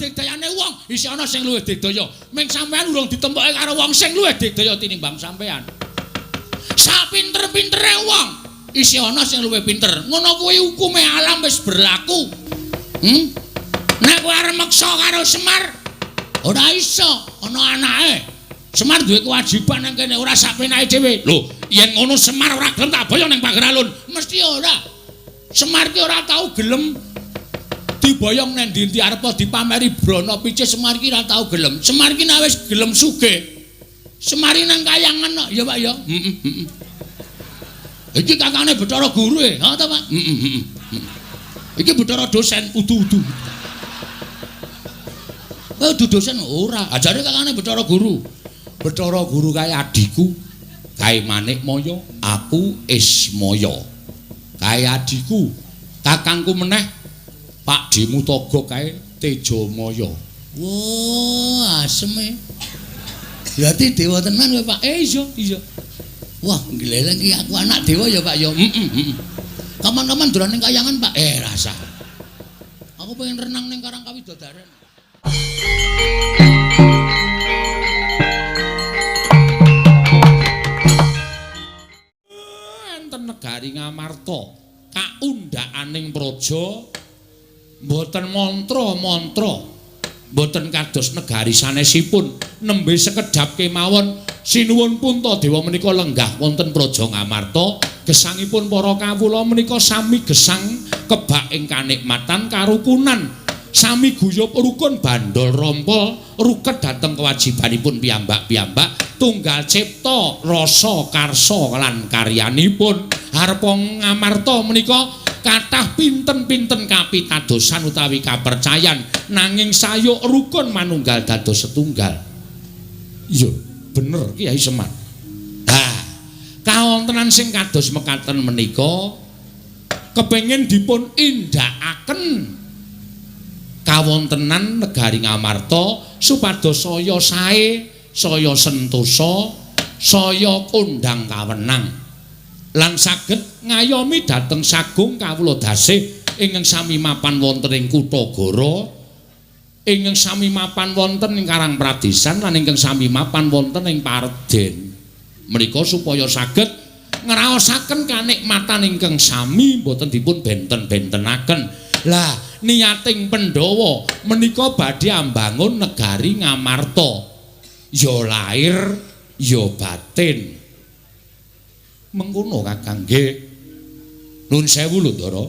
Sadigdayane wong isih ana sing luwih digdaya. Ming sampean urung ditempoke karo wong sing luwih digdaya tinimbang sampean. Sapinter-pintere wong isih ana sing luwih pinter. Ngono kuwi hukume alam wis berlaku. Nek kowe arep meksa karo Semar ora iso, ana anake. Semar duwe kewajiban nang kene ora sak penake dhewe. Lho, yen ngono Semar ora gelem tak boyong ning pager alun. Mesti ora. Semar ki ora tau gelem diboyong nang ndi-ndi arep dipameri brana picis Semar ki ora tau gelem. Semar ki nek wis gelem sugih. Semar ki nang kayangan kok, ya Pak ya. Heeh, heeh. Iki kakane Bathara Guru e, ha ta Pak? Heeh, heeh. Iki Bathara dosen udu-udu. Udu dosen ora, ajare kakane Bathara Guru. Bathara Guru kae adhiku, kae Manikmaya, aku Ismaya. Kae adhiku, kakangku meneh Pak Dimutaga kae Tejamaya. Wah, aseme. Berarti dewa tenan kowe, Pak. Iya, iya. Wah, gleleng iki aku anak dewa ya, Pak ya. Heeh, heeh. Kapan-kapan dolan ning kayangan, Pak. Rasa. Aku pengen renang ning Karang Kawidodaren. Enten negari Ngamarta, kaundhakaning praja mboten mantra-mantra, mboten kados negari sanesipun, nembe sekedhap kemawon sinuwun Puntadewa menika lenggah wonten praja Ngamarta, gesangipun para kawula menika sami gesang kebak ing kanikmatan karukunan, sami guyub rukun bandol rompol ruket dhateng kewajibanipun piyambak-piyambak, tunggal cipta rasa karsa lan karyanipun. Harpa Ngamarta menika kathah pinten-pinten kapitadosan utawi kapercayan, nanging sayuk rukun manunggal dados setunggal. Iya, bener Kyai Semar. Ha, kawontenan sing kados mekaten menika kepengin dipun indhakaken kawontenan negari Ngamarta supados saya sae, saya sentosa, saya kondhang kawenang lan saged ngayomi dhateng sagung kawula dasih ingkang sami mapan wonten ing Kutagara, ingkang sami mapan wonten ing Karang Pradesan lan ingkang sami mapan wonten ing Parden. Menika supaya saged ngraosaken kanikmatan ingkang sami mboten dipun benten-bentenaken. Lah, niating Pandhawa menika badhe ambangun negari Ngamarta. Ya lair, ya batin. Mengkono Kakang nggih. Nuwun sewu lho, Ndara.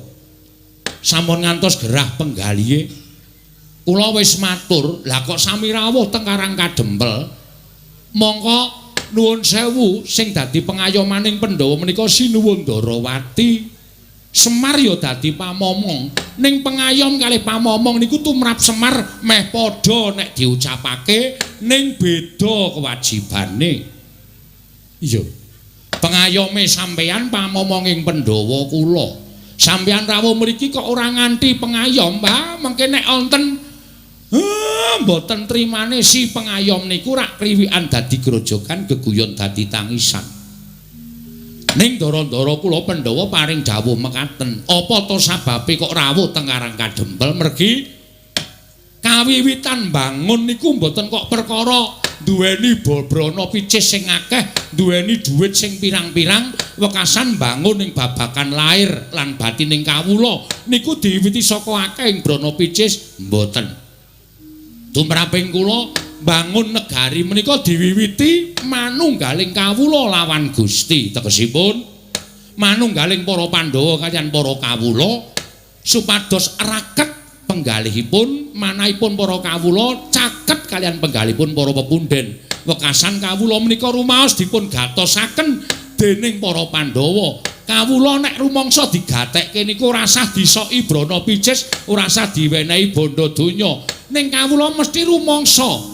Sampun ngantos gerah penggalihe. Kula wis matur, lah kok sami rawuh teng Karang Kadempel. Mongko nuwun sewu sing dadi pengayomaning Pandhawa menika sinuwun Ndarawati. Semar ya dadi pamomong. Ning pengayom kalih pamomong niku tumrap Semar meh padha nek diucapake, ning beda kewajibane. Iya. Pengayome sampeyan pamomonging Pandhawa kula. Sampeyan rawuh mriki kok ora nganti pengayom, Pak. Mengke nek wonten mboten trimane si pengayom niku rak kriwikan dadi grojogan, geguyon dadi tangisan. Ning ndara-ndara kula Pandhawa paring dawuh mekaten. Apa to sababe kok rawuh teng Karang Kadempel? Mergi kawiwitan bangun niku mboten kok perkara duweni brana picis sing akeh, duweni dhuwit sing pirang-pirang, wekasan bangun ing babagan lair lan batining kawula niku diwiwiti saka akeh ing brana picis mboten. Tumraping kula bangun negari menika diwiwiti manunggaling kawula lawan Gusti, tegesipun manunggaling para Pandhawa kaliyan para kawula supados raket penggalihipun manahipun para kawula caket kaliyan penggalihipun para pepundhen. Wekasan kawula menika rumaos dipun gatosaken dening para Pandhawa. Kawula nek rumangsa digatekke niku ora sah disoki brana picis, ora sah diwenehi bondo donya. Ning kawula mesti rumangsa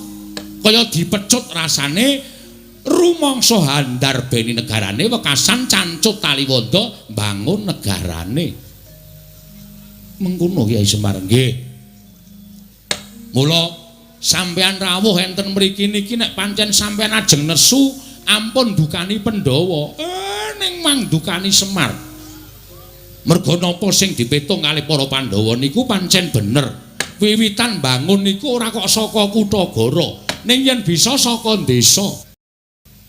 kaya dipecut rasane, rumangsa handarbeni negarane, wekasan cancut taliwonda mbangun negarane. Mengkono Kyai Semar nggih. Mula sampeyan rawuh enten mriki niki nek pancen sampeyan ajeng nesu ampun dukani Pandhawa. Ning mangdukani Semar. Merga napa sing dipetung kalih para Pandhawa niku pancen bener. Wiwitan bangun niku ora kok saka Kutagara, ning yen bisa saka desa.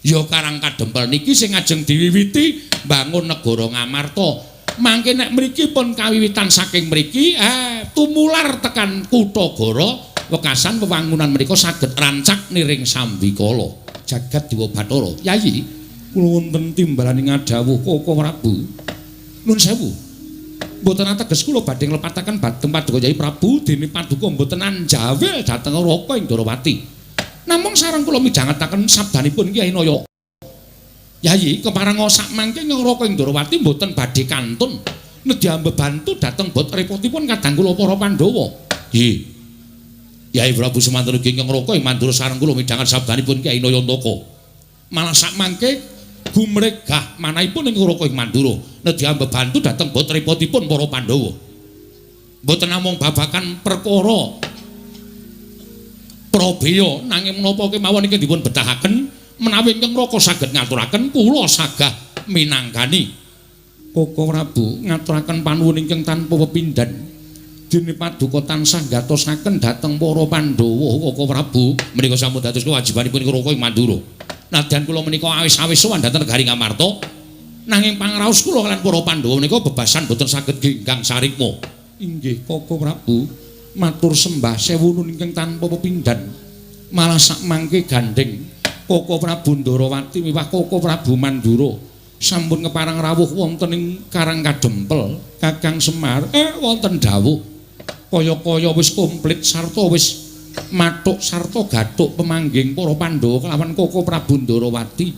Ya Karang Kadempel niki sing ajeng diwiwiti bangun negara Ngamarta. Mangke nek mriki pun kawiwitan saking mriki, tumular tekan Kutagara, wekasan wewangunan mriku saged rancak niring sambikala. Jagat Dewa Bathara. Yayi, kula wonten timbalane ngadhawuh Koko Prabu. Nuwun sewu. Mboten ateges kula badhe nglepataken bateng Paduka Yayi Prabu dene paduka mboten anjawil dhateng Raka ing Ndorowati. Namung sareng kula midhangetaken sabdanipun Kyai Naya. Yayi, kepareng sak mangke Raka ing Ndorowati mboten badhe kantun nedhi ambebantu dhateng bot repotipun kadang kula para Pandhawa. Nggih. Yayi Prabu semanten ugi ingkang Raka ing Mandura sareng kula midhanget sabdanipun Kyai Nayantaka. Malah sak mangke gumregah manahipun ing Raka ing Mandura nedhi ambebantu dhateng bot repotipun para Pandhawa. Mboten namung babagan perkara prabeya nanging menapa kemawon iki dipun betahaken menawi ingkang Raka saged ngaturaken kula sagah minangkani. Koko Prabu ngaturaken panuwun ingkang tanpa pepindhan. Dene paduka tansah gatosaken dhateng para Pandhawa Koko Prabu menika sampun dados kewajibanipun Raka ing Mandura. Nadyan kula menika awis-awis sowan dhateng negari Ngamarta, nanging pangraos kula kaliyan para Pandhawa menika bebasan boten saged genggang sarikma. Inggih Koko Prabu, matur sembah sewu nun ingkang tanpa pepindhan. Malah sak mangke gandheng Koko Prabu Ndorowati miwah Koko Prabu Mandura sampun kepareng rawuh wonten ing Karang Kadempel. Kakang Semar wonten dawuh kaya-kaya wis komplit sarta wis mathuk sarta gathuk pemangging para Pandhawa kelawan Koko Prabu Ndorowati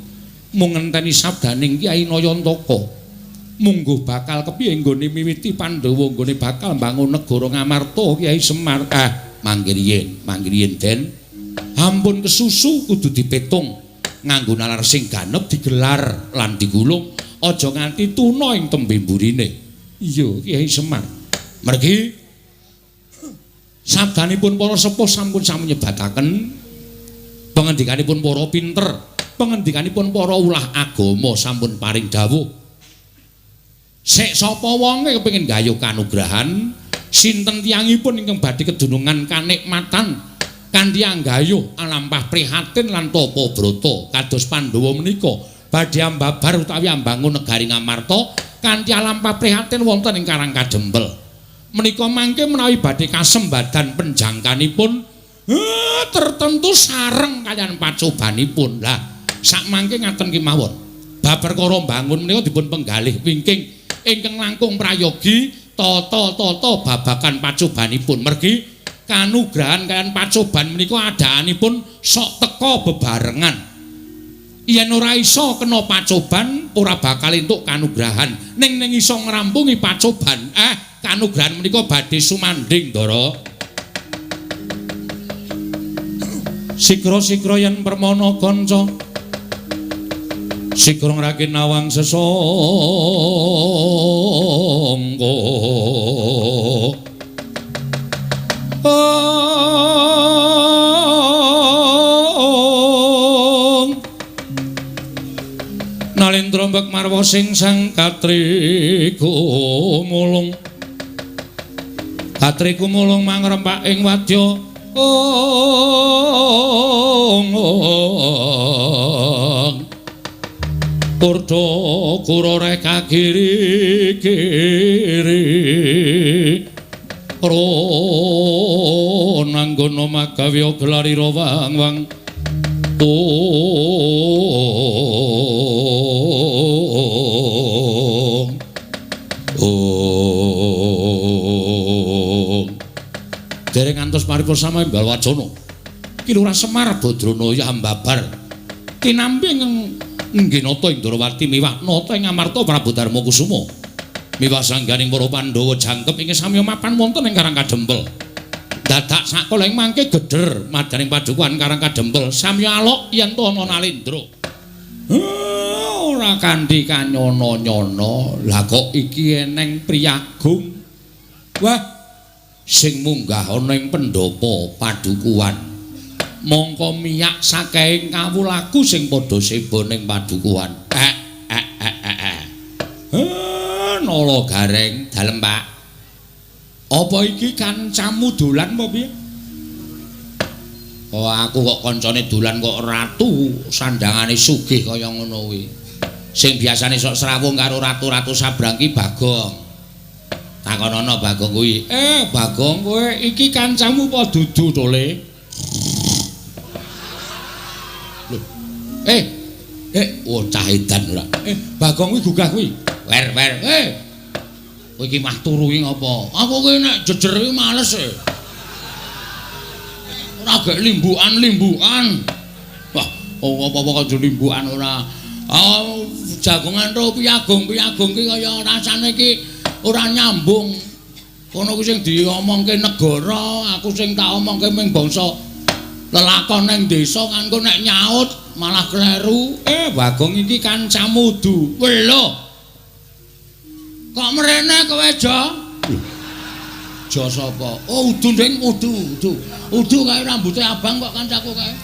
mung ngenteni sabdaning Kyai Nayantaka. Mungguh bakal kepiye nggone miwiti Pandhawa nggone bakal mbangun negara Ngamarta Kyai Semar. Mangke riyin Den. Ampun kesusu kudu dipetung nganggo nalar sing ganep digelar lan digulung aja nganti tuna ing tembe mburine. Iya Kyai Semar. Mergi sabdanipun para sepuh sampun sami nyebataken pangendikanipun para pinter, pangendikanipun para ulah agama sampun paring dawuh. Sik sapa wonge kepengin gayuh kanugrahan, sinten tiyangipun ingkang badhe kedunungan kanikmatan kanthi anggayuh alampah prihatin lan tapa brata kados Pandhawa menika badhe ambabar utawi ambangun negari Ngamarta kanthi alampah prihatin wonten ing Karang Kadempel. Menika mangke menawi badhe kasembadan penjangkanipun tertentu sareng kaliyan pacobanipun. Lah sak mangke ngaten kemawon. Bab perkara mbangun menika dipun penggalih wingking ingkang langkung prayogi tata-tata babagan pacobanipun. Mergi kanugrahan kaliyan pacoban menika adaanipun sok teka bebarengan. Yen ora iso kena pacoban ora bakal entuk kanugrahan. Ning ning iso ngrampungi pacoban, kanugrahan menika badhe sumandhing, Ndara. Sikra-sikra yen permana kanca sikra ngraki nawang sesangka. Nalendra mbek marwa sing sang katriku mulung. Katriku mulung mangrempak ing wadya. Kurda kurore kagiri kiri. Ron anggono magawya gelarira wang-wang. Dereng ngantos paripursa imbal wacana. Ki Lurah Semar Badrana ya ambabar. Kinampi ing Nata ing Ndorowati miwah nata ing Amarta Prabu Darma Kusuma. Miwah sangganing para Pandhawa jangkep ing samya mapan wonten ing Karang Kadempel. Dadak sakala ing mangke geder madaning padukuhan Karang Kadempel samya alok yen to ana Nalendra. Ora kanthi kanyono-nyono. Lah kok iki eneng priyagung. Wah, sing munggah ana ing pendhapa padukuhan. Mongko miyak saking kawulaku sing padha seba ning padukuhan. Nala Gareng dalem, Pak. Apa iki kancamu dolan apa piye? Oh, aku kok kancane dolan kok ratu sandangane sugih kaya ngono kuwi. Sing biasane sok srawung karo ratu-ratu sabrang ki Bagong. Takonono Bagong kuwi. Bagong kowe iki kancamu apa dudu to, Le? Lho. Oh cah edan ora. Bagong kuwi gugah kuwi. Wer wer. Kowe iki mah turu iki ngapa? Aku ki nek jejer iki males e. Ora gek limbukan-limbukan. Wah, apa-apa kok limbukan ora. Oh, jagongan ro piyagung-piyagung ki kaya rasane ki ora nyambung. Kono kuwi sing diomongke negara, aku sing tak omongke ming bangsa lelakon ning desa kan engko nek nyaut malah kleru. Bagong iki kancamu du. Lho. Kok mrene kowe, Jo? Jo sapa? Oh, udu nding, udu, udu. Udu kae rambute abang kok kancaku kae.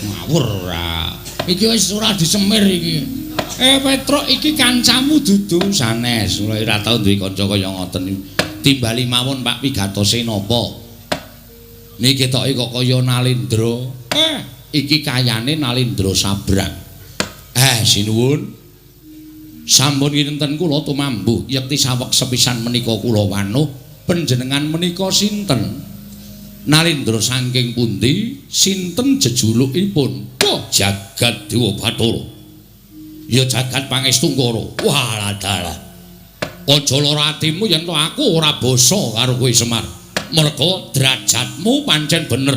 Ngawur ora. Iki wis ora disemir iki. Petruk iki kancamu dudu sanes. Kula ora tau duwe kanca kaya ngoten. Timbali mawon Pak pigatose napa? Niki ketoke kok kaya Nalendra. Iki kayane Nalendra Sabrang. Sinuwun. Sampun kinten kula tumambuh yekti saweg sepisan menika kula wanuh. Panjenengan menika sinten? Nalendra saking pundi? Sinten jejulukipun? Oh, Jagat Dewa Bathara. Ya jagat pangestungkara. Wah, dalah. Aja lara atimu yen to aku ora basa karo kowe Semar. Merga derajatmu pancen bener.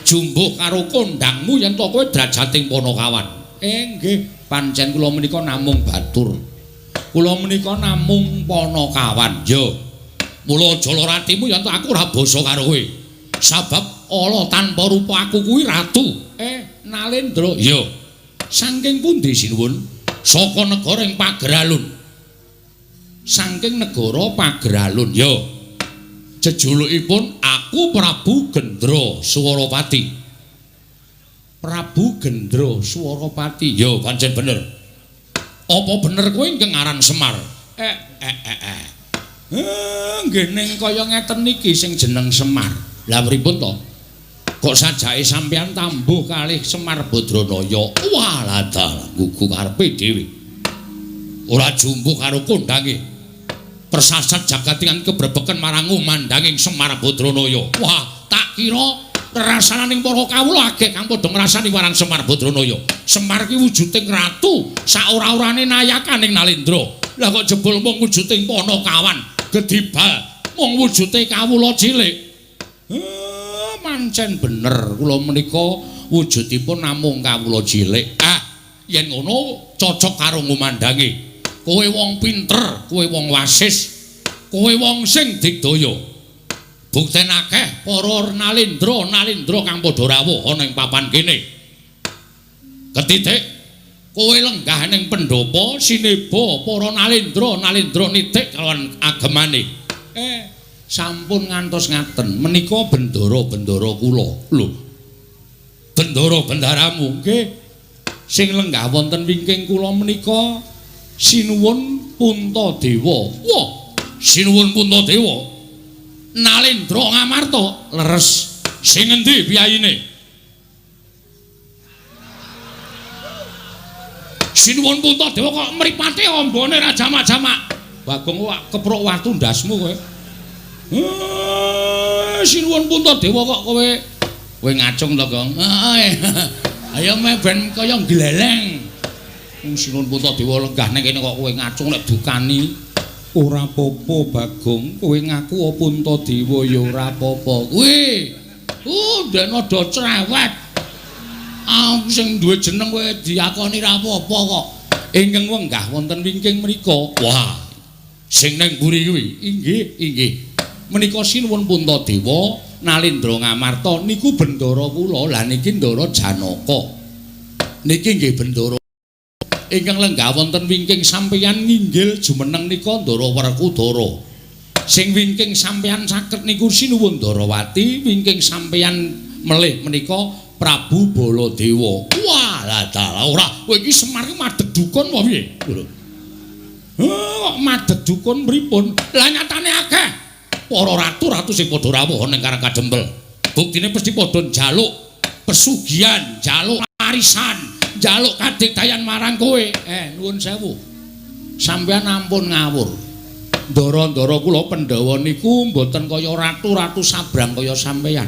Jumbuh karo kondangmu yen to kowe derajating Panakawan. Nggih, pancen kula menika namung batur. Kula menika namung Panakawan. Yo. Mula aja lara atimu yen to aku ora basa karo kowe. Sabab ala tanpa rupa aku kuwi ratu. Nalendra. Iya. Saking pundi sinuwun? Saka negara ing Pageralun. Saking negara Pageralun. Ya. Jejulukipun aku Prabu Gendra Swarapati. Prabu Gendra Swarapati. Ya, pancen bener. Apa bener kowe ingkang aran Semar? Nggih ning kaya ngeten niki sing jeneng Semar. Lah pripun to? Kok sajake sampeyan tambuh kalih Semar Badranaya? Walah dalah gugu karepe dhewe. Ora jumbuh karo kondange. Persasat jagat ingkang kebrebeken marang ngumandanging Semar Badranaya. Wah, tak kira rasananing para kawula agek kang padha ngrasani marang Semar Badranaya. Semar ki wujuding ratu, saora-orane nayakaning Nalendra. Lah kok jebul mung wujuding Panakawan, gedibal mung wujude kawula cilik. Mancen bener kula menika wujudipun namung kawula cilik. Yen ngono cocok karo ngumandange. Kowe wong pinter, kowe wong wasis, kowe wong sing digdaya. Bukten akeh para nalendra-nalendra kang padha rawuh ana ing papan kene. Ketitik kowe lenggah ning pendhapa sineba para nalendra-nalendra nitik kalawan agemane. Sampun ngantos ngaten menika bendara-bendara kula. Lho. Bendara-bendaramu nggih. Sing lenggah wonten wingking kula menika Sinuwun Puntadewa. Wah, Sinuwun Puntadewa. Nalendra Ngamarta leres. Sing endi piyayine? Sinuwun Puntadewa kok mripate ambane ra jamak-jamak. Bagong kok keprok watu ndasmu kowe. Sinuwun Puntadewa kok kowe ngacung to, Gong? Heeh. Ayo meh ben kaya gleleng. Sinuwun Puntadewa lenggah ning kene kok kowe ngacung nek dukani. Ora apa-apa, Bagong. Kowe ngaku Puntadewa ya ora apa-apa. Kuwi. Ndekne do cerewet. Aku sing duwe jeneng kowe diakoni ra apa-apa kok. Ingkang wenggah wonten wingking mriku. Wah. Sing ning mburi kuwi. Inggih, inggih. Menika Sinuwun Puntadewa Nalendra Ngamarta niku bendara kula. Lah niki Ndara Janaka. Niki nggih bendara ingkang lenggah wonten wingking sampeyan nginggil jumeneng nika Ndara Werkudara. Sing wingking sampeyan saket niku Sinuwun Ndarawati, wingking sampeyan melih menika Prabu Baladewa. Wah, lah dalah ora. Kowe iki Semar iki madheg dukun apa piye? Lho. Kok madheg dukun pripun? Lah nyatane akeh. Para ratu-ratu sing padha rawuh ning Karang Kadempel. Buktine mesti padha njaluk pesugihan, njaluk warisan, njaluk kadigdayan marang kowe. Nuwun sewu. Sampeyan ampun ngawur. Ndara-ndara kula Pandhawa niku mboten kaya ratu-ratu sabrang kaya sampeyan.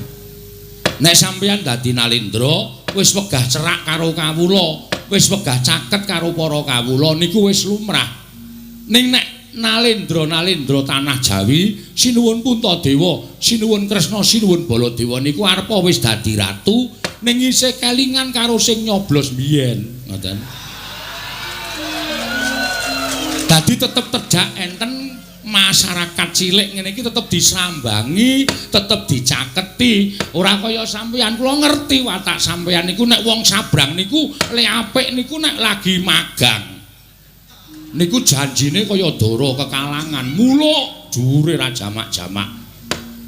Nek sampeyan dadi Nalendra, wis wegah cerak karo kawula, wis wegah caket karo para kawula niku wis lumrah. Ning nek Nalendra-nalendra tanah Jawi, sinuwun Puntadewa, sinuwun Kresna, sinuwun Baladewa niku arepa wis dadi ratu ning isih kelingan karo sing nyoblos biyen, ngoten. Dadi tetep terjak enten masyarakat cilik ngene iki tetep disambangi, tetep dicaketi. Ora kaya sampeyan, kula ngerti watak sampeyan niku nek wong sabrang niku le apik niku nek lagi magang. Niku janjine kaya dara kekalangan, muluk dhuwure ra jamak-jamak.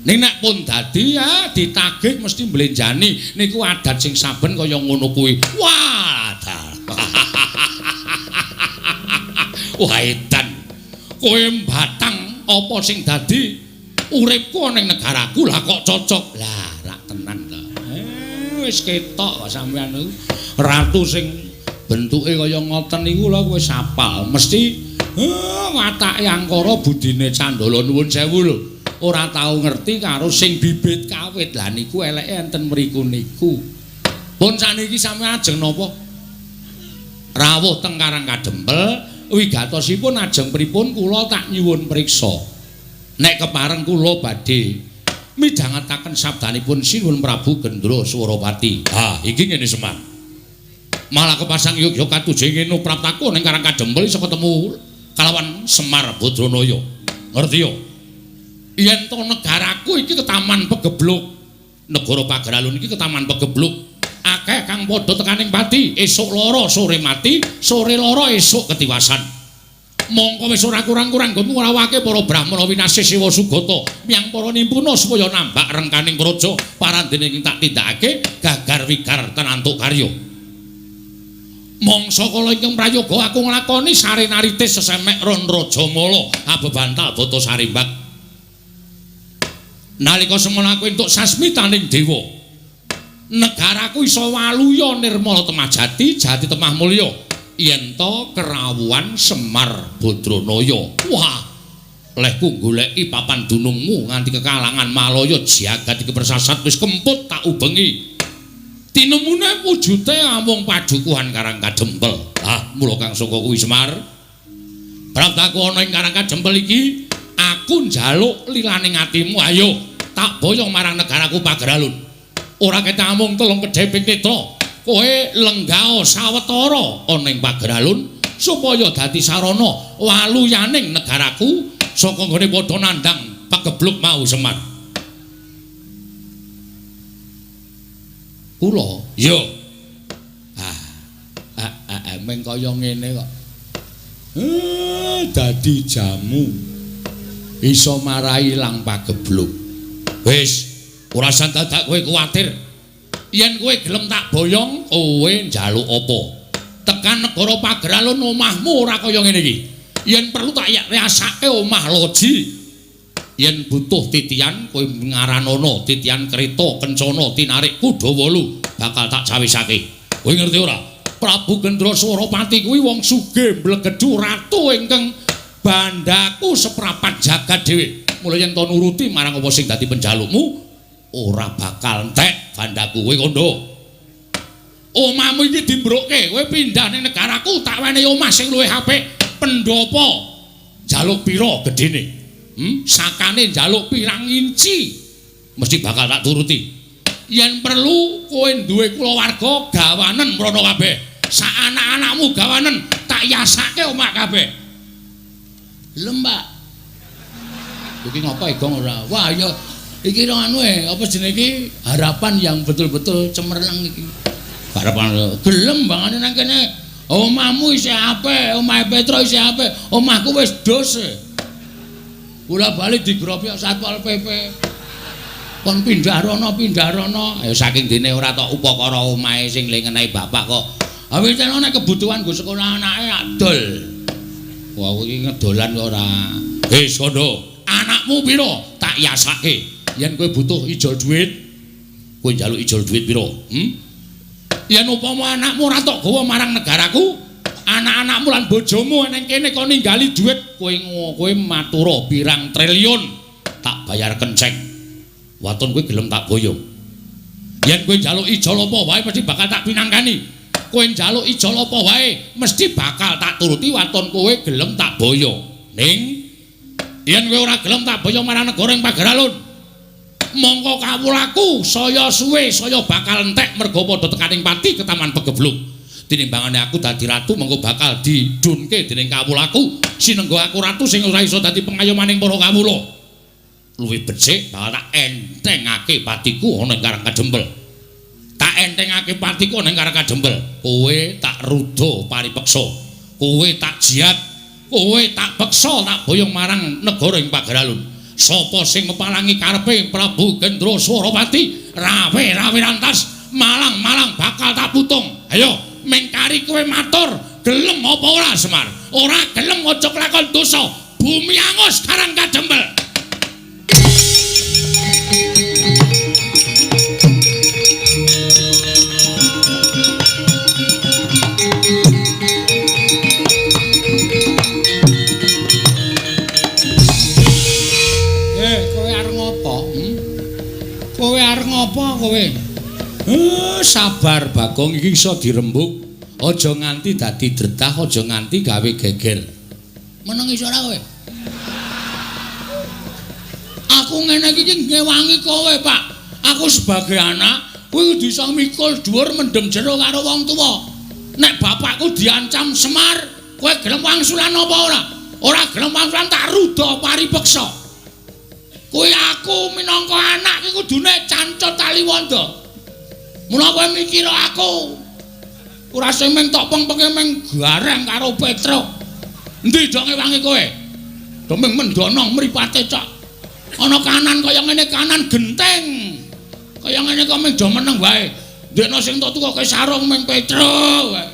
Ning nek pun dadi ya ditagih mesti mblenjani. Niku adat sing saben kaya ngono kuwi. Wah, wah edan. Kowe mbatang apa sing dadi uripku ning negaraku lah kok cocok. Lah rak tenan to. Wis ketok sampeyan niku. Ratu sing bentuke kaya ngoten niku lho wis apal. Mesti watake angkara budine candala nuwun sewu lho. Ora tau ngerti karo sing bibit kawit. Lah niku eleke enten mriku niku. Pun saniki sampeyan ajeng napa? Rawuh teng Karang Kadempel wigatosipun ajeng pripun kula tak nyuwun priksa. Nek kepareng kula badhe midhangetaken sabdanipun Sinuwun Prabu Gendra Swarapati. Ha, iki ngene Semar. Malah kepasang yogya katujeng ngene praptaku ning Karang Kadempel iso ketemu kalawan Semar Badranaya. Ngerti yo? Yen to negaraku iki ketaman pegebluk. Negara Pageralun iki ketaman pegebluk. Akeh kang padha tekaning pati, esuk lara sore mati, sore lara esuk ketiwasan. Mongko wis ora kurang-kurang nggonmu ngrawake para brahmana winasih Siwa Sugata miyang para nimpuna supaya nambak rengkaning praja parandene ing tak tindakake gagar wigar tenantuk karya. Mangsa kala ingkang prayoga aku nglakoni sarenaritis sesemek ron rajamala abebantal bata sarimbak. Nalika semono aku entuk sasmitaning dewa. Negaraku iso waluya nirmala temah jati, jati temah mulya. Yen to kerawuhan Semar Badranaya. Wah, lehku goleki papan dunungmu nganti kekalangan Malaya jagat iki persasat wis kemput tak ubengi. Tinemune wujute amung padukuhan Karang Kadempel. Ah, mula kang saka kuwi Semar. Praptaku ana ing Karang Kadempel iki, aku njaluk lilaning atimu, ayo tak boyong marang negaraku Pageralun. Ora ketok amung telung kedheping netra. Kowe lenggao sawetara ana ing Pageralun supaya dadi sarana waluyaning negaraku saka nggone padha nandhang pagebluk mau Semar. Kula? Iya. Meng kaya ngene kok. Dadi jamu. Iso marai ilang pagebluk. Wis, ora usah dadak kowe kuwatir. Yen kowe gelem tak boyong, kowe njaluk apa? Tekan negara Pageralun omahmu ora kaya ngene iki. Yen perlu tak riasake omah loji. Yen butuh titian kowe ngaranono titian kereta kencana tinarik kuda wolu bakal tak cawisake. Kowe ngerti ora? Prabu Gendra Swarapati kuwi wong sugih mblegedhu ratu ingkang bandaku seprapat jagat dhewe. Mula yen to nuruti marang apa sing dadi penjalukmu ora bakal entek bandaku. Kowe kandha. Omahmu iki dimbrukke, kowe pindah ning negaraku tak wenehi omah sing luwih apik. Pendopo njaluk pira gedene? Sakane njaluk pirang inci mesti bakal tak turuti. Yen perlu kowe duwe kulawarga gawanen mrono kabeh. Sak anak-anakmu gawanen tak yasake omah kabeh. Gelem, Pak. Iki ngapa egong ora? Wah, ya iki anu apa jenenge iki harapan yang betul-betul cemerlang iki. Harapan gelem bangane nang kene. Omahmu isih apik, omahe Petro isih apik, omahku wis dos. Bola bali digrobok Satpol PP. Kon pindah rono, pindah rono. Ya saking dene ora tok upakara omahe sing le ngenehi bapak kok. Ha wis nek kebutuhan nggo sekolah anake adol. Wah, iki ngedolan kok ora. Wis kondo, anakmu pira? Tak tak yasake. Yen kowe butuh ijol dhuwit, kowe njaluk ijol dhuwit pira? Yen upama anakmu ora tok gawa marang negaraku, anak-anakmu lan bojomu nang kene kok ninggali dhuwit, kowe matura pirang triliun tak bayar kenceng. Waton kowe gelem tak boyong. Yen kowe njaluk ijol apa wae mesti bakal tak pinangkani. Kowe njaluk ijol apa wae mesti bakal tak turuti waton kowe gelem tak boyong. Ning yen kowe ora gelem tak boyong marang negara ing Pageralun, mongko kawulaku saya suwe saya bakal entek merga padha tekaning pati ketaman pegebluk. Tinimbangane aku dadi ratu mongko bakal didunke dening kawulaku. Sinengga aku ratu sing ora iso dadi pengayomaning para kawula. Luwih becik bakal tak entengake patiku ana ing Karang Kadempel. Tak entengake patiku ana ing Karang Kadempel. Kowe tak ruda paripeksa. Kowe tak jiat, kowe tak peksa tak boyong marang negara ing Pageralun. Sapa sing mepalangi karepe Prabu Gendra Swarapati, rawe-rawe rantas, malang-malang bakal tak putung. Ayo, mengkari kowe matur, gelem apa ora Semar? Ora gelem aja kelakon dosa. Bumi angus Karang Kadempel. Kowe arep ngopo kowe? Sabar Bagong, iki iso dirembug. Aja nganti dadi dretah, aja nganti gawe geger. Meneng iso ora kowe? Aku ngene iki ngewangi kowe, Pak. Aku sebagai anak kuwi kudu iso mikul dhuwur mendem jero karo wong tuwa. Nek bapakku diancam Semar, kowe gelem wangsulan apa ora? Ora gelem wangsulan tak ruda paripeksa. Kuwi aku minangka anak iki kudune cancut taliwonda. Mula kowe mikir aku ora sing mung tok pengpenge mung gareng karo Petruk. Endi dok ngewangi kowe? Do mung mendono mripate cok. Ana kanan kaya ngene kanan genteng. Kaya ngene kok mung do meneng wae. Ndekno sing tok tukoke sarung mung Petruk wae.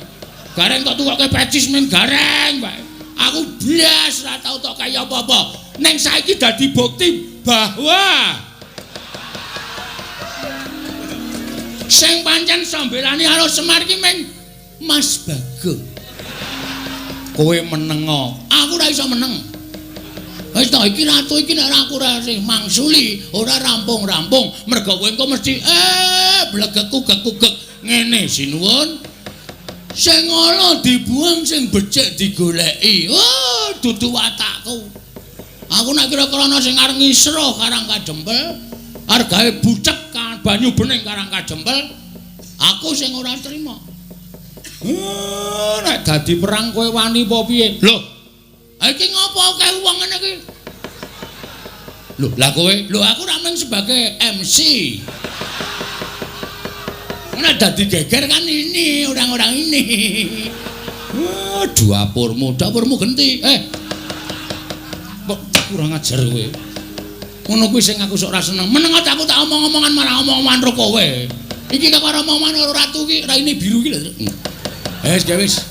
Gareng tok tukoke pecis mung gareng wae. Aku blas ora tau tok kaya apa-apa. Neng saiki dadi bukti bahwa sing pancen sambelani karo Semar iki mung Mas Bagong. Kowe menengo, aku ora iso meneng. Wis to iki ratu iki nek aku ora sing mangsuli, ora rampung-rampung. Mergo kowe engko mesti blegek-kugek-kugek ngene sinuwun. Sing ala dibuang, sing becik digoleki. Oh, dudu watakku. Aku nek kira-kira ana sing arep ngisruh Karang Kadempel, argawe bucek banyu bening Karang Kadempel, aku sing ora trima. Nek dadi perang kowe wani apa piye? Lho, iki ngopo akeh wong ngene iki? Lho, lah kowe? Lho, aku ra mung sebagai MC. Nek dadi geger kan ini orang-orang ini. Dapurmu, dapurmu genti. Kurang ajar kowe. Ngono kuwi sing aku sok ora seneng. Meneng aja aku tak omong-omongan marang omong-omongan ro kowe. Iki karo omong-omongan karo ratu iki raine biru iki lho. Wis, wis.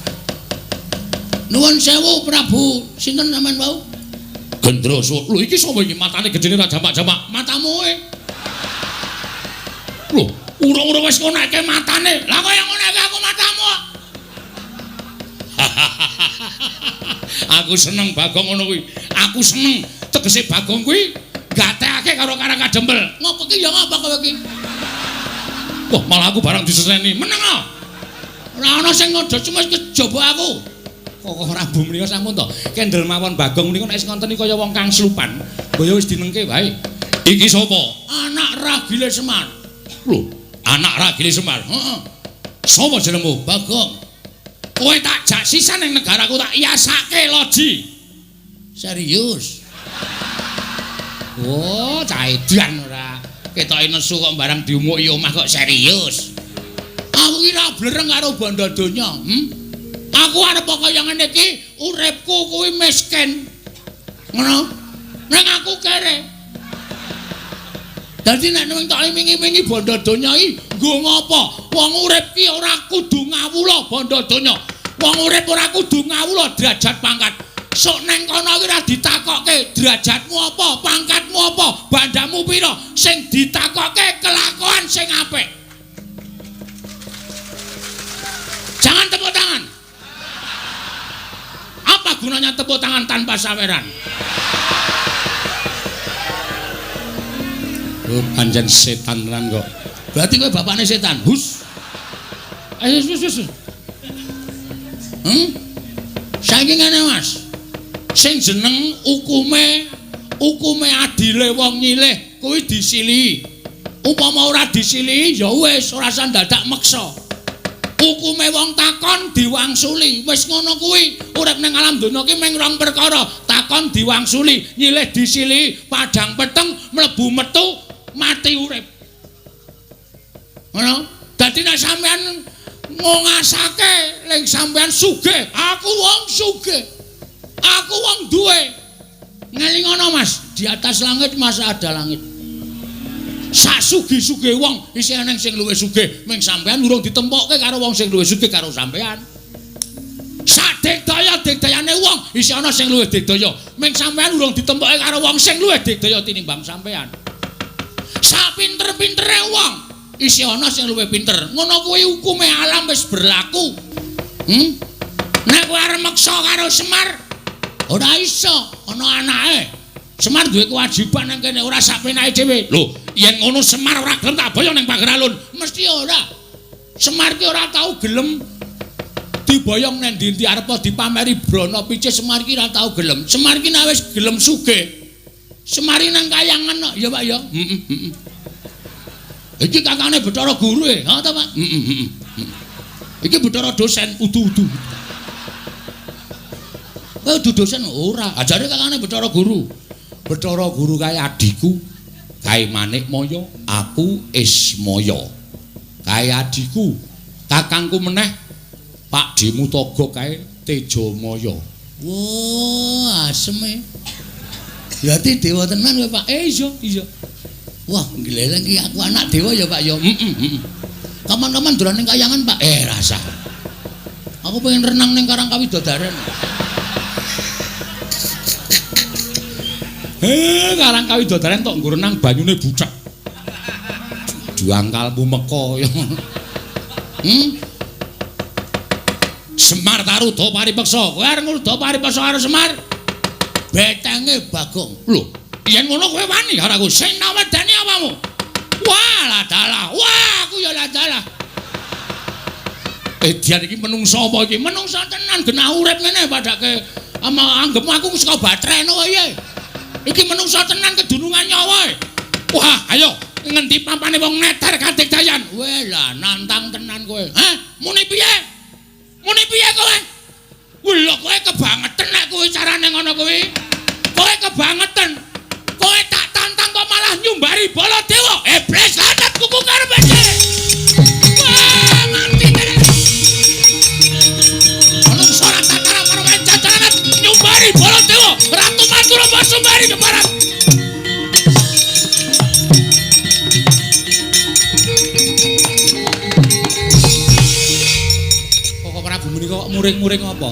Nuwun sewu Prabu, sinten sampean wau? Gendra. Lho iki sapa iki matane gedene ra jamak-jamak? Matamu e. Lho, urung-urung wis ngonekke matane. Lah kaya ngonekke aku matamu. Aku seneng Bagong ngono kuwi. Aku seneng tegese Bagong kuwi gatekake karo Karang Kadempel. Ngopo ki ya ngapa kowe iki? Wah, malah aku barang diseseneni. Meneng ah. Ora ana sing ngodo cuma kejaba aku. Kok Prabu menika sampun to. Kendel mawon Bagong menika nek wis ngonten iki kaya wong kang slupan. Mbaya wis dinengke wae. Iki sapa? Anak ragile Semar. Lho, anak ragile Semar. Heeh. Sapa jenengmu? Bagong. Kowe tak jak sisan ning negaraku tak yasake loji. Serius? Oh, cah edan ora. Ketoke nesu kok barang diumuki omah kok serius. Aku ki ora blereng karo bondo donya, Aku arep kaya ngene iki, uripku kuwi miskin. Ngono. Ning aku kere. Dadi nek ning tok iming-imingi bondo donya iki nggo ngopo? Wong urip ki ora kudu ngawula bondo donya. Wong urip ora kudu ngawula derajat pangkat. Sok neng kono iki ora ditakokke derajatmu apa, pangkatmu apa, bandamu pira, sing ditakokke kelakuan sing apik. Jangan tepuk tangan. Apa gunanya tepuk tangan tanpa saweran? Oh, pancen setan tenan kok. Berarti kowe bapakne setan. Hus. Ayo wis wis. Saiki ngene, Mas. Sing jeneng hukume adile wong nyilih kuwi disilihi. Upama ora disilihi ya wis ora usah dadak meksa. Hukume wong takon diwangsuli. Wis ngono kuwi. Urip ning alam donya ki mung rong perkara, takon diwangsuli, nyilih disilihi, padhang peteng mlebu metu mati urip. Ngono. Dadi nek sampean ngongasake ling sampean sugih, aku wong sugih. Aku wong duwe. Ngelingono, Mas, di atas langit masa ada langit. Sak sugih-sugih wong isih eneng sing luwih sugih, ming sampean urung ditempokke karo wong sing luwih sugih karo sampean. Sak digdaya-digdayane wong isih ana sing luwih digdaya, ming sampean urung ditempokke karo wong sing luwih digdaya tinimbang sampean. Sak pinter-pintere wong isih ana sing luwih pinter. Ngono kuwi hukume alam wis berlaku. Nek kowe arep meksa karo Semar ora iso, ana anake. Semar duwe kewajiban nang kene ora sak penake dhewe. Lho, yen ngono Semar ora gelem tak boyong ning pager alun. Mesti ora. Semar ki ora tau gelem diboyong nang ndi-ndi arep dipameri brana picis, Semar ki ora tau gelem. Semar ki nek wis gelem sugih. Semar ki nang kayangan kok, ya Pak ya. Heeh, heeh. Iki kakane Bathara Guru e, ha ta Pak? Heeh, heeh. Iki Bathara dosen udu-udu. Kowe udu dosen ora, ajare kakane Bathara Guru. Bathara Guru kae adhiku, kae Manikmaya, aku Ismaya. Kae adhiku, kakangku meneh Pak Dimutaga kae Tejamaya. Wah, aseme. Berarti dewa tenan kowe, Pak. Iya, iya. Wah, ngleleng ki aku anak dewa ya, Pak ya. Heeh, heeh. Kapan-kapan dolan ning kayangan, Pak. Rasa. Aku pengen renang ning Karang Kawidodaren. Karang Kawidodaren tok nggo renang banyune bucek. Juangkalmu meka ya. Semar Taruda paripeksa. Kowe arep ngruda paripeksa karo Semar? Betenge Bagong. Lho, yen ngono kowe wani karo aku. Sing nawedani apamu? Wah, ladalah. Wah, aku ya ladalah. Edian iki menungsa apa iki? Menungsa tenan genah urip ngene padake ama anggepmu aku saka batreno wae. Iki menungsa tenan kedunungan nyawa. Wah, ayo ngendi pampane wong neter kadigdayan? Weh lah, nantang tenan kowe. Hah? Muni piye? Muni piye kowe? Lho, kowe kebangetan nek kuwi carane ngono kuwi. Kowe kebangetan. Kowe tak tantang kok malah nyumbari Baladewa. Iblis lanat kuku karepe. Wah, mati tenan. Menungsa ora tatara marang jajaran nyumbari Baladewa. Ratu Madura Basumbari keparat. Kok Prabu menika kok muring-muring apa?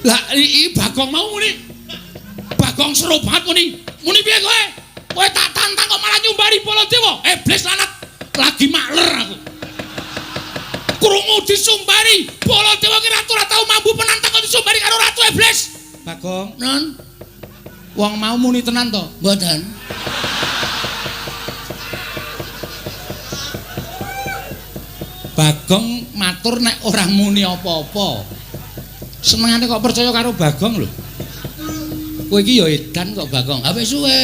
Lah iki Bagong mau muni. Bagong seru banget muni. Muni piye kowe? Kowe tak tantang kok malah nyumbari Baladewa. Iblis lanat lagi makler aku. Krungu disumbari Baladewa ki ratu ora tau mambu penantang kok disumbari karo ratu iblis. Bagong, non. Wong mau muni tenan to? Mboten. Bagong matur nek ora muni apa-apa. Senengane kok percaya karo Bagong lho. Kowe iki ya edan kok Bagong. Ha wis suwe.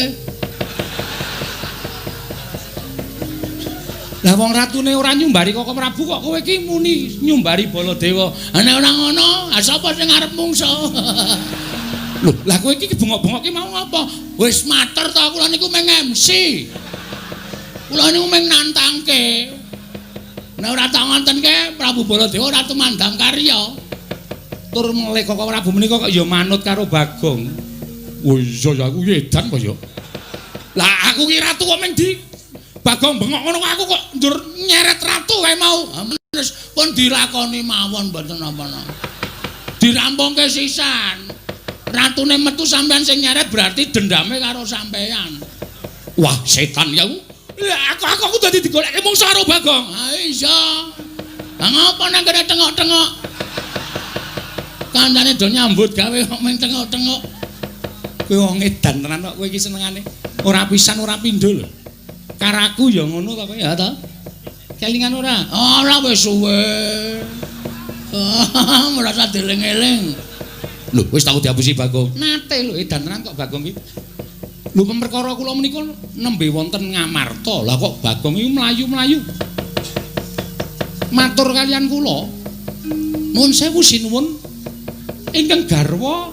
Lah wong ratune ora nyumbari Koko Prabu kok kowe iki muni nyumbari Baladewa. Ha nek ora ngono, ha sapa sing arep mungsa? Lho, lah kowe iki bengok-bengok ki mau ngapa? Wis matur to kula niku mung MC. Kula niku mung nantangke. Nek ora tak ngontenke Prabu Baladewa ora tumandang karya. Tur melih Koko Prabu menika kok ya manut karo Bagong. Oh iya ya aku edan kok ya. Lah aku ki ratu kok mung di Bagong bengok ngono aku kok njur nyeret ratu kae mau. Wis pun dilakoni mawon mboten napa-napa. Dirampungke sisan. Ratune metu sampean sing nyeret berarti dendame karo sampean. Wah, setan ya. Aku dadi digoleki mungsuh karo Bagong. Ha iya. Lah ngapa nang kene tengok-tengok? Kancane do nyambut gawe kok mung tengok-tengok. Kowe wong edan tenan kok kowe iki senengane. Ora pisan ora pindho lho. Karaku ya ngono ta kowe ya ta? Kelingan ora? Ora wis suwe. Merasa dieling-eling. Lho, wis tau diapusi Bagong. Nate lho edan tenan kok Bagong iki. Lho perkara kula menika nembe wonten Ngamarta. Lah kok Bagong iki mlayu-mlayu. Matur kalian kula. Nuwun sewu sinuwun ingkang garwa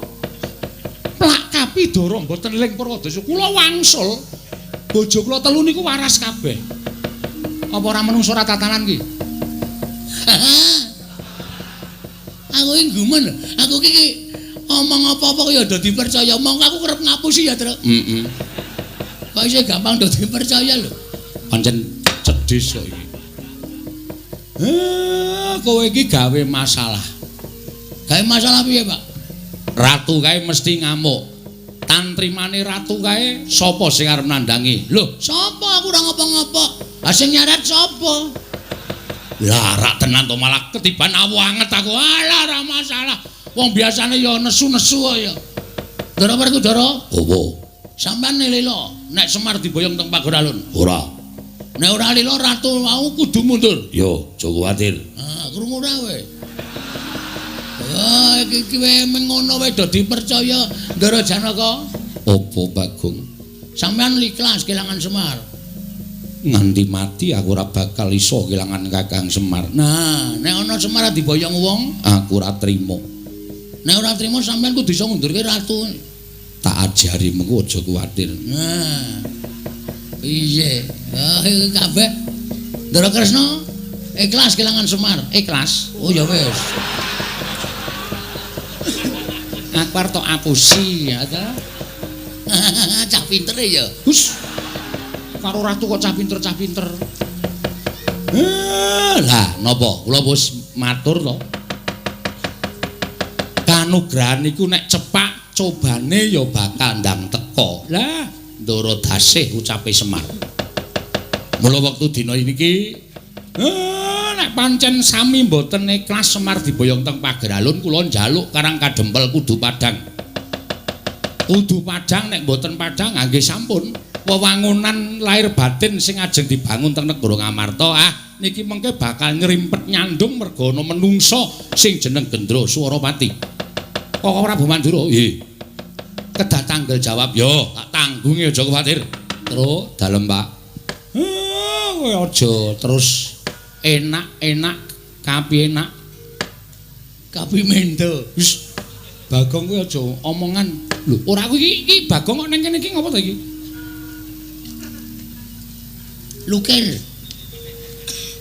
plak kapidara mboten ling Purwadasa. Kula wangsul. Bojo kula telu niku waras kabeh. Apa ora menungso ora tatanan ki? Aku iki gumun. Aku iki omong apa-apa ya do dipercaya. Mongko aku kerep ngapusi ya, Truk. Heeh. Kok isih gampang do dipercaya lho. Pancen cedhis kok iki. Kowe iki gawe masalah. Gawe masalah piye, Pak? Ratu kae mesti ngamuk. Tantrimane ratu kae sapa sing arep nandhangi? Lho, sapa aku ora ngopo-ngopo. Ha sing nyaret sapa? Lah rak tenan to malah ketiban awu anget aku. Alah ora masalah. Wong biasane ya nesu-nesu kok ya. Ndara Werkudara? Opo? Sampeyan lila nek Semar diboyong teng Pageralun. Ora. Nek ora lila ratu mau kudu mundur. Yo, aja kuwatir. Ah, krungu ora kowe? Ah, iki wae mengono wae do dipercaya Ndara Janaka. Opo Bagong? Sampeyan ikhlas kelangan Semar. Nganti mati aku ora bakal iso kelangan Kakang Semar. Nah, nek ana Semar diboyong wong, aku ora trima. Nek ora trima sampeyan kudu iso ngundurke ratu. Tak ajari mengko aja kuwatir. Nah. Piye? Ah, iki kabeh. Ndara Kresna ikhlas kelangan Semar. Ikhlas. Oh ya wis. Aku arep tok apusi ya ta. Cah pinter ya. Hus. Karo ratu kok cah pinter-cah pinter. Lah napa? Kula wis matur to. Kanugrahan niku nek cepak cobane ya bakal ndang teka. Lah, Ndara Dasih ucape Semar. Mula wektu dina niki nek pancen sami mboten ikhlas Semar diboyong teng Pageralun kula njaluk Karang Kadempel kudu padhang. Kudu padhang nek mboten padhang nggih sampun. Wewangunan lahir batin sing ajeng dibangun teng negara Ngamarta niki mengke bakal nyrimpet nyandung merga ana menungsa sing jeneng Gendra Swarapati. Kok Prabu Mandura? Nggih. Kedah tanggel jawab yo, tak tanggungi aja kuwatir. Terus dalem Pak. Kowe aja terus enak-enak kapi enak kapi mendo. Wis Bagong kowe aja omongan. Lho, ora aku iki Bagong kok nang kene iki ngopo to iki? Lukir.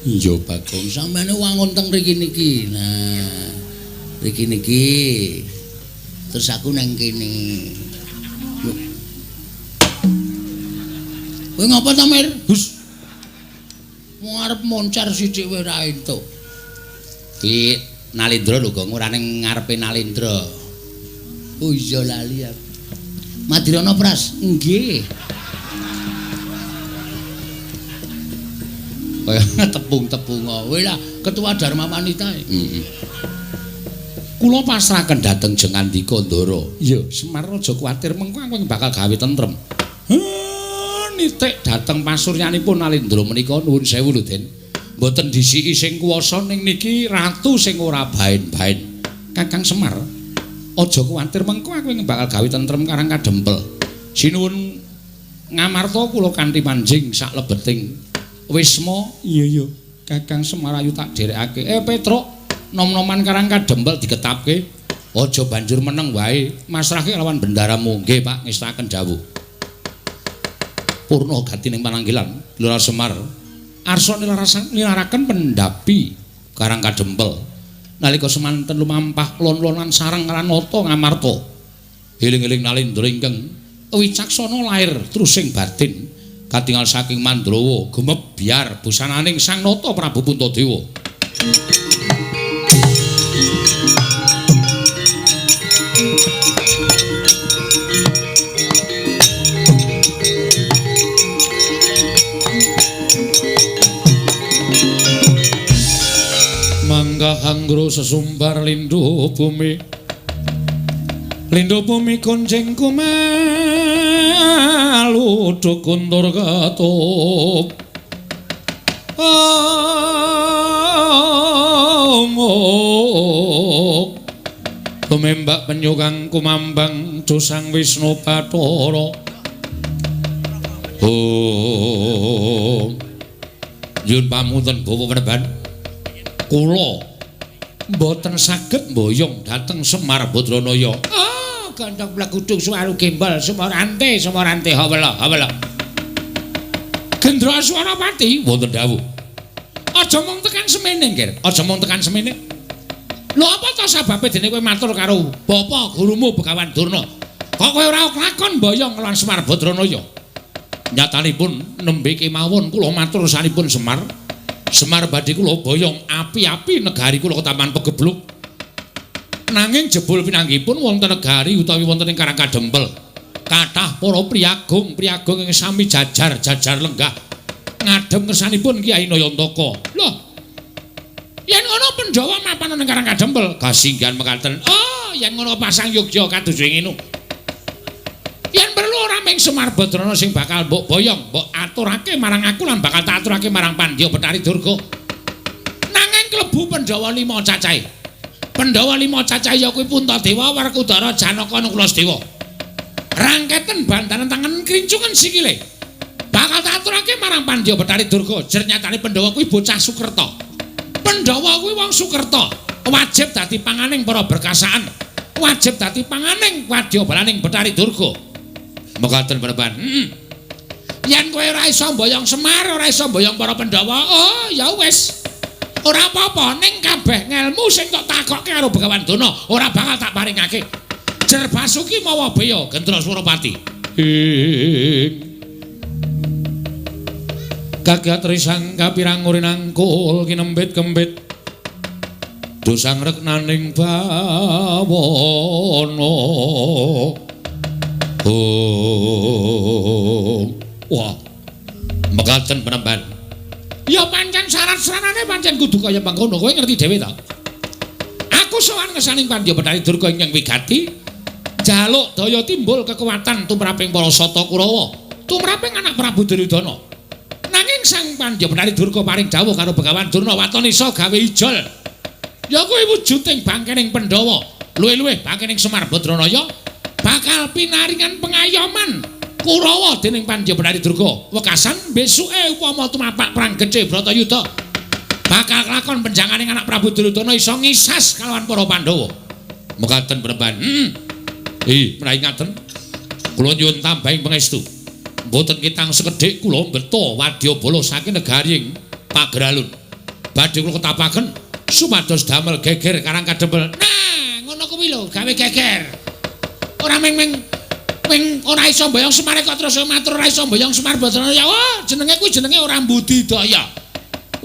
Iya Bagong, sampeyan wangun teng mriki niki. Nah, mriki niki. Terus aku nang kene. Kowe ngopo ta, Mir? Hus. Wong arep moncer sithik wae ora entuk. Ki Nalindra lho, Gong, ora ning ngarepe Nalindra. Oh iya lali aku. Madirana Pras? Nggih. Kaya tepung-tepung kowe lah ketua Dharma Wanita. Heeh. Kula pasrahaken dhateng Jengandika Ndara. Iya, Semar aja kuwatir mengko aku bakal gawe tentrem. Nitik dhateng pasuryanipun Nalindra menika nuwun sewu lho, Den. Mboten disiki sing kuwasa ning niki ratu sing ora baen-baen. Kakang Semar, aja kuwatir mengko aku bakal gawe tentrem Karang Kadempel. Sinuwun Ngamarta kula kanthi manjing sak lebeting wisma. Iya iya, Kakang Semar ayu tak dherekake. Petruk, nom-noman Karang Kadempel diketapke. Aja banjur meneng wae, masrahke lawan bendaramu. Nggih, Pak, ngestaken dawuh. Purna gati ning pananggilan Lurah Semar arsa nilaraken pendhapi Karang Kadempel. Nalika semanten lumampah lon-lonan sareng Ranata Ngamarta. Eling-eling Nalindra ingkang wicaksana lair trusing batin. Katingal saking Mandrawa gumebyar busananing Sang Nata Prabu Puntadewa. Manggah anggro sesumbar lindu bumi. Lindu bumi konjeng kumalu dukuntur ketup. Amok tumembak penyu kang kumambang dosang Wisnu Bathara. Oh, nyuwun pamunten Bapak Panembahan, kula mboten saged mboyong dhateng Semar Badranaya. Oh, gandhong plegudung suwaru gembol sumorante sumorante hawela hawela. Gendra Swarapati wonten dawuh. Aja mung tekan semene, Nger. Aja mung tekan semene. Lho apa ta sababe dene kowe matur karo bapa gurumu Begawan Durna? Kok kowe ora kelakon mboyong lawan Semar Badranaya? Nyatanipun nembe kemawon kula matur sanipun Semar. Semar badhe kula boyong api-api negari kula ketaman Pegebluk. Nanging jebul pinanggihipun wonten negari utawi wonten ing Karang Kadempel. Kathah para priyagung-priyagung ing sami jajar-jajar lenggah ngadhep ngersanipun Kyai Nayantaka. Lho, yen ngono Pandhawa mapan ing Karang Kadempel kasinggihan mekaten. Oh, yen ngono pasang yogya kados ngene. Yen perlu ora mung Semar Badrana sing bakal mbok boyong, mbok aturake marang aku lan bakal tak aturake marang Pandya Bathari Durga. Nanging klebu Pandhawa 5 cacahe. Pandhawa 5 cacahe ya kuwi Puntadewa, Werkudara, Janaka, Nakula, Sadewa. Rangketen bantanan tangan krincungan sikile. Bakal tak aturake marang Pandya Bathari Durga. Jer nyatane Pandhawa kuwi bocah Sukerta. Pandhawa kuwi wong Sukerta, wajib dadi panganing para berkasaan, wajib dadi panganing wadyabalaning Bathari Durga. Mekaten Panembahan. Yen kowe ora iso mboyong Semar, ora iso mboyong para Pandhawa, oh ya wis. Ora apa-apa, ning kabeh ngelmu sing tok takokke karo Begawan Durna ora bakal tak paringake. Jer Basuki mawa beya Gendra Surapati. Ing kagat risang kapirang urinangkul kinembit kembit dosang reknaning bawana. Oh, wah, mekaten Panembahan. Ya pancen syarat-syaratane pancen kudu kaya mangkono, kowe ngerti dhewe ta? Aku sowan ngesaning Pandya Bathari Durga ingkang wigati, njaluk daya timbul kekuatan tumraping para Sata Kurawa, tumraping anak Prabu Duryudana. Nanging Sang Pandya Bathari Durga paring dawuh karo Begawan Durna waton iso gawe ijol. Ya kuwi wujuding bangkening Pandhawa, luwih-luwih bangkening Semar Badranaya bakal pinaringan pengayoman Kurawa dening Pandya Bathari Durga. Wekasan besuke upama tumapak perang gedhe Bratayuda bakal kelakon penjanganing anak Prabu Duryudana iso ngisas kalawan para Pandhawa. Mekaten Panembahan. Menawi ngaten kula nyuwun tambahing pangestu. Mboten kitang sekedhik kula mbeta wadyabala saking negari ing Pageralun. Badhe kula ketapaken supados damel geger Karang Kadempel. Nah, ngono kuwi lho, gawe geger. Ora ming ora iso mboyong Semar kok terus matur ora iso mboyong Semar Badranaya. Oh, jenenge kuwi jenenge ora budidaya.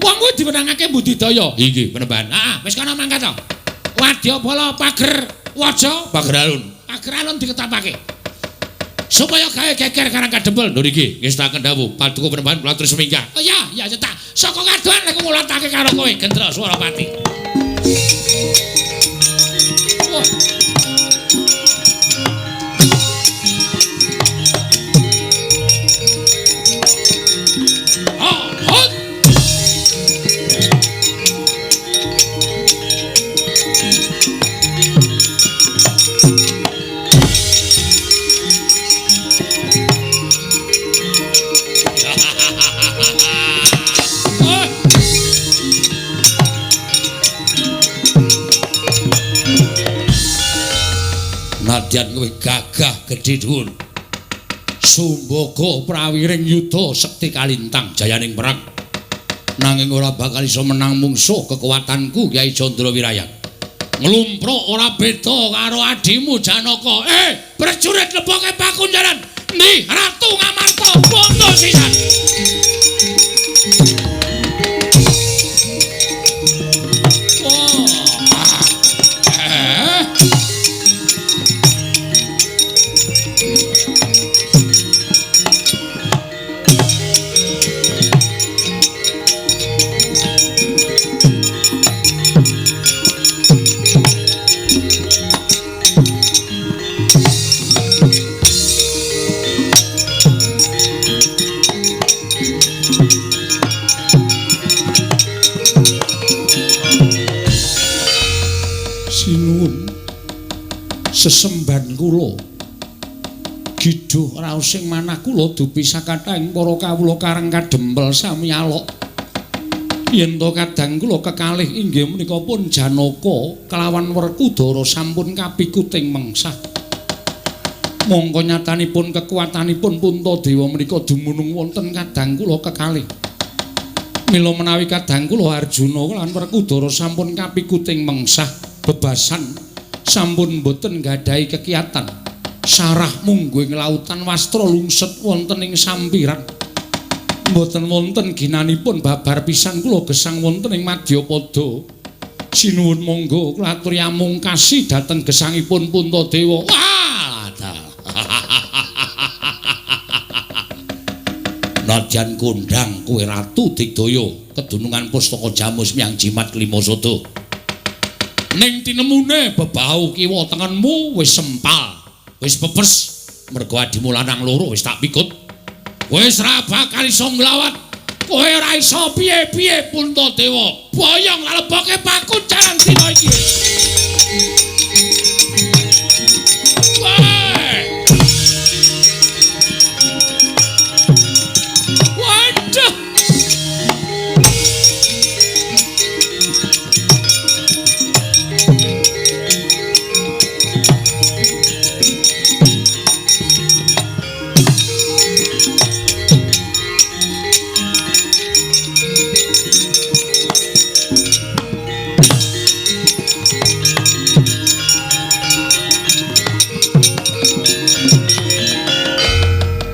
Wong kuwi diwenangake budidaya. Inggih, Panembahan. Heeh, wis kono mangkat to. Wadyabala pager waja Pageralun. Pageralun diketapake. Supaya gawe geger Karang Kadempel. Lho niki ngestaken dawuh paduka Panembahan kula terus minggah. Oh iya, ya cetak. Saka kadohan aku ngulatake karo kowe Gendra Swarapati. Wah. Nadyan kowe gagah gedhe dhuwur. Sumbaga prawiring yuda sekti kalintang jayaning perang. Nanging ora bakal iso menang mungsuh kekuatanku Kyai Candra Wirayat. Nglumpruk ora beda karo adimu Janaka. Prajurit leboke pakunjaran. Ndi Ratu Ngamarta bondo sisan. Sinuwun sesemban kula gidhuh raos sing manah kula dupi sakathahing para kawula karang kadempel sami alok. Yen to kadang kula kekalih inggih menika pun Janaka kelawan Werkudara sampun kapikuting mengsah. Mongko nyatanipun kekuatanipun Puntadewa menika dumunung wonten kadang kula kekalih. Mila menawi kadang kula Arjuna lan Werkudara sampun kapikuting mengsah bebasan sampun boten nggadahi kekiatan. Sarah mungguing lautan wastra lungset wonten ing sampiran. Mboten wonten ginanipun babar pisan kula gesang wonten ing madyapada. Sinuwun monggo kula aturi amungkasi dhateng gesangipun Puntadewa. Wah! Nadyan kondhang kowe Ratu Digdaya kedunungan pustaka Jamus Miang Jimat Klima Sada. Ning tinemune bebau kiwa tengenmu wis sempal, wis pepes mergo adimu lanang loro wis tak pikut. Wis ra bakal iso nglawat. Kowe ora iso piye-piye Puntadewa. Boyong leboke pakuncaran dina iki. Waduh.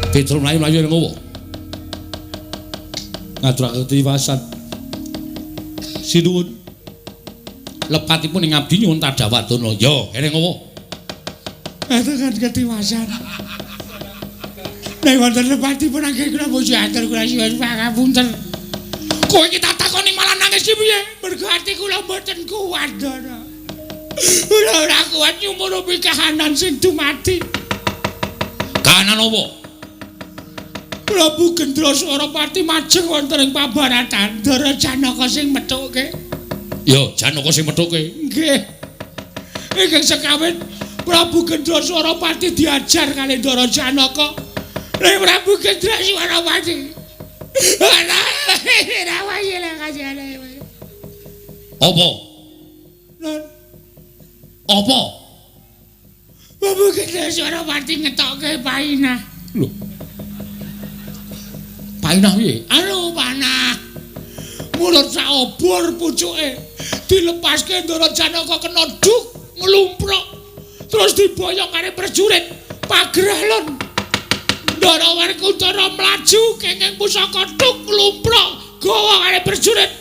Petro mlayu-mlayu ning ngowo. Ngaturake tiwasan. Sinuwun. Lepatipun ing abdi nyuwun tadhawadana. Ya, ene ngowo. Ngaturake ketiwasan. Nek wonten lepatipun anggen kula muji atur kula nyuwun pangapunten. Kowe iki tak takoni malah nangis iki piye? Mergo ati kula mboten kuat, Ndara. Kula ora kuat nyumurupi kahanan sing dumadi. Kahanan opo? Prabu Gendraswarapati majeng wonten ing pabaratan Ndara Janaka sing methuke. Ya, Janaka sing methuke. Nggih. Ingkang sekawin Prabu Gendraswarapati diajar kali Ndara Janaka. Ning Prabu Gendraswarapati. Apa? Apa? Prabu Gendraswarapati ngetokke painah. Lho. Painah piye? Anu panah. Mulut sak obor pucuke dilepaske Ndara Janaka kena duk nglumpruk. Terus diboyong karo prajurit Pageralon. Ndara Werkudara mlaju kenging pusaka duk nglumpruk gawa karo prajurit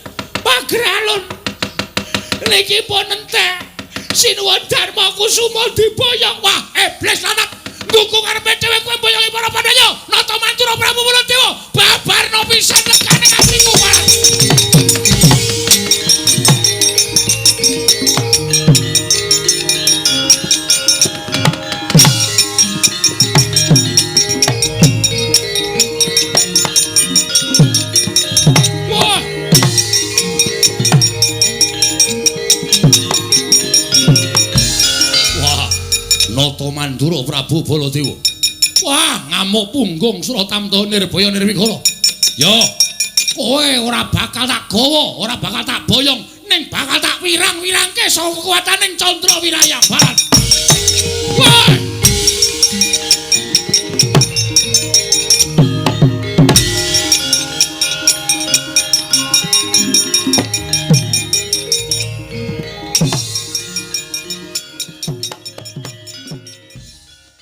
Pageralon. Niki pun entek. Sinuwun Darma Kusuma diboyong. Wah, iblis lanang. Ndukung arepe dhewe kowe mboyongi para Pandhawa. Nata Mantura Prabu Baladewa babarno pisan lekane atiku marang. Wah. Wah, Nata Mandura Prabu Baladewa. Wah, ngamuk punggung Suratamta Nirbaya Nirwikara. Ya, kowe ora bakal tak gawa, ora bakal tak boyong, ning bakal tak wirang-wirangke saka kekuataning Candra Wiraya Barat. Wah!